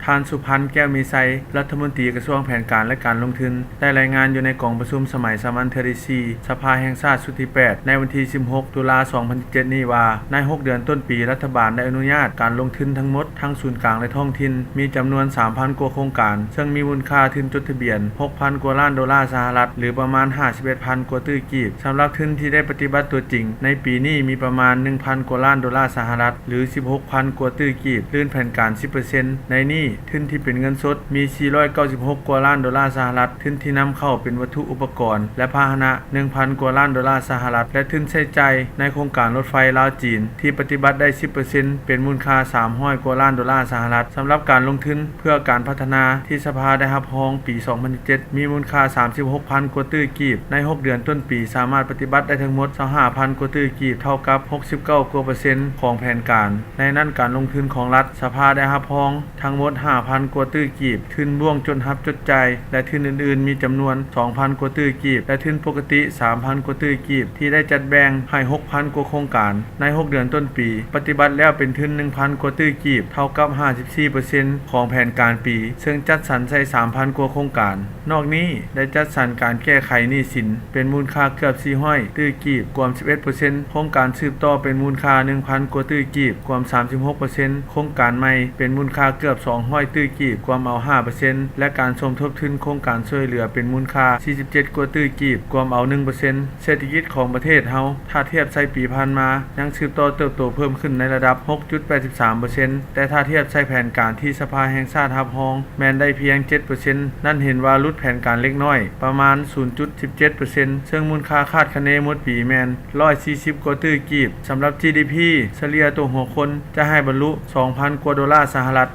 ທ່ານ ສຸພັນ ແກ້ວມີໄຊ ລັດຖະມົນຕີກະຊວງແຜນການ ແລະ ການລົງທຶນ ໄດ້ລາຍງານຢູ່ໃນກອງປະຊຸມສະໄໝສາມັນເທື່ອທີສີ່ ສະພາແຫ່ງຊາດຊຸດທີແປດ ໃນວັນທີສິບຫົກ ຕຸລາ ສອງພັນສິບເຈັດນີ້ວ່າ ໃນຫົກເດືອນຕົ້ນປີ ລັດຖະບານໄດ້ອະນຸຍາດການລົງທຶນທັງໝົດ ທັງສູນກາງ ແລະ ທ້ອງຖິ່ນ ມີຈຳນວນສາມພັນກວ່າໂຄງການ ເຊິ່ງມີມູນຄ່າທຶນຈົດທະບຽນຫົກພັນກວ່າລ້ານໂດລາສະຫະລັດ ຫຼື ປະມານຫ້າສິບເອັດພັນກວ່າຕື້ກີບ. ສຳລັບທຶນທີ່ໄດ້ປະຕິບັດຕົວຈິງໃນປີນີ້ມີປະມານໜຶ່ງພັນກວ່າລ້ານໂດລາສະຫະລັດ ຫຼື ສິບຫົກພັນກວ່າຕື້ກີບ, ລື່ນແຜນການສິບເປີເຊັນ. ໃນນີ້ ທຶນທີ່ເປັນເງິນສົດມີສີ່ຮ້ອຍເກົ້າສິບຫົກກວ່າລ້ານໂດລາສະຫະລັດ, ທຶນທີ່ນຳເຂົ້າເປັນວັດຖຸອຸປະກອນ ແລະ ພາຫະນະໜຶ່ງພັນກວ່າລ້ານໂດລາສະຫະລັດ ແລະ ທຶນໃຊ້ຈ່າຍໃນໂຄງການລົດໄຟລາວ-ຈີນ ທີ່ປະຕິບັດໄດ້ສິບເປີເຊັນ ເປັນມູນຄ່າສາມຮ້ອຍກວ່າລ້ານໂດລາສະຫະລັດ. ສຳລັບການລົງທຶນເພື່ອການພັດທະນາທີ່ສະພາໄດ້ຮັບຮອງປີສອງພັນສິບເຈັດ ມີມູນຄ່າສາມສິບຫົກພັນກວ່າຕື້ກີບ. ໃນຫົກເດືອນຕົ້ນປີ ສາມາດປະຕິບັດໄດ້ທັງໝົດຊາວຫ້າພັນກວ່າຕື້ກີບ ເທົ່າກັບຫົກສິບເກົ້າກວ່າເປີເຊັນຂອງແຜນການ. ໃນນັ້ນ ການລົງທຶນຂອງລັດ ສະພາໄດ້ຮັບຮອງທັງໝົດຫ້າພັນກວ່າຕື້ກີບ, ທຶນບ່ວງຈົດຮັບຈົດຈ່າຍ ແລະ ທຶນອື່ນໆ ມີຈຳນວນສອງພັນກວ່າຕື້ກີບ ແລະ ທຶນປົກກະຕິສາມພັນກວ່າຕື້ກີບ ທີ່ໄດ້ຈັດແບ່ງໃຫ້ຫົກພັນກວ່າໂຄງການ. ໃນຫົກເດືອນຕົ້ນປີ ປະຕິບັດແລ້ວເປັນທຶນໜຶ່ງພັນກວ່າຕື້ກີບ ເທົ່າກັບຫ້າສິບສີ່ເປີເຊັນຂອງແຜນການປີ ເຊິ່ງຈັດສັນໃສ່ສາມພັນກວ່າໂຄງການ. ນອກນີ້ ໄດ້ຈັດສັນການແກ້ໄຂໜີ້ສິນເປັນມູນຄ່າເກືອບສີ່ຮ້ອຍຕື້ກີບ ກວມສິບເອັດເປີເຊັນ, ໂຄງການສືບຕໍ່ເປັນມູນຄ່າໜຶ່ງພັນກວ່າຕື້ກີບ ກວມສາມສິບຫົກເປີເຊັນ, ໂຄງການໃໝ່ເປັນມູນຄ່າເກືອບສອງຮ້ອຍຕື້ກີບ ກວມເອົາຫ້າເປີເຊັນ ແລະ ການສົມທົບທຶນໂຄງການຊ່ວຍເຫຼືອເປັນມູນຄ່າສີ່ສິບເຈັດກວ່າຕື້ກີບ ກວມເອົາໜຶ່ງເປີເຊັນ. ເສດຖະກິດຂອງປະເທດເຮົາ ຖ້າທຽບໃສ່ປີຜ່ານມາ ຍັງສືບຕໍ່ເຕີບໂຕເພີ່ມຂຶ້ນໃນລະດັບຫົກຈຸດແປດສິບສາມເປີເຊັນ, ແຕ່ຖ້າທຽບໃສ່ແຜນການທີ່ສະພາແຫ່ງຊາດຮັບຮອງ ແມ່ນໄດ້ພຽງເຈັດເປີເຊັນ. ນັ້ນເຫັນວ່າຫຼຸດແຜນການເລັກນ້ອຍ ປະມານສູນຈຸດສິບເຈັດເປີເຊັນ, ເຊິ່ງມູນຄ່າຄາດຄະເນໝົດປີແມ່ນຮ້ອຍສີ່ສິບກວ່າຕື້ກີບ. ສຳລັບ ຈີດີພີ ສະເລ່ຍຕໍ່ຫົວຄົນຈະໃຫ້ບັນລຸສອງພັນກວ່າໂດລາສະຫະລັດ.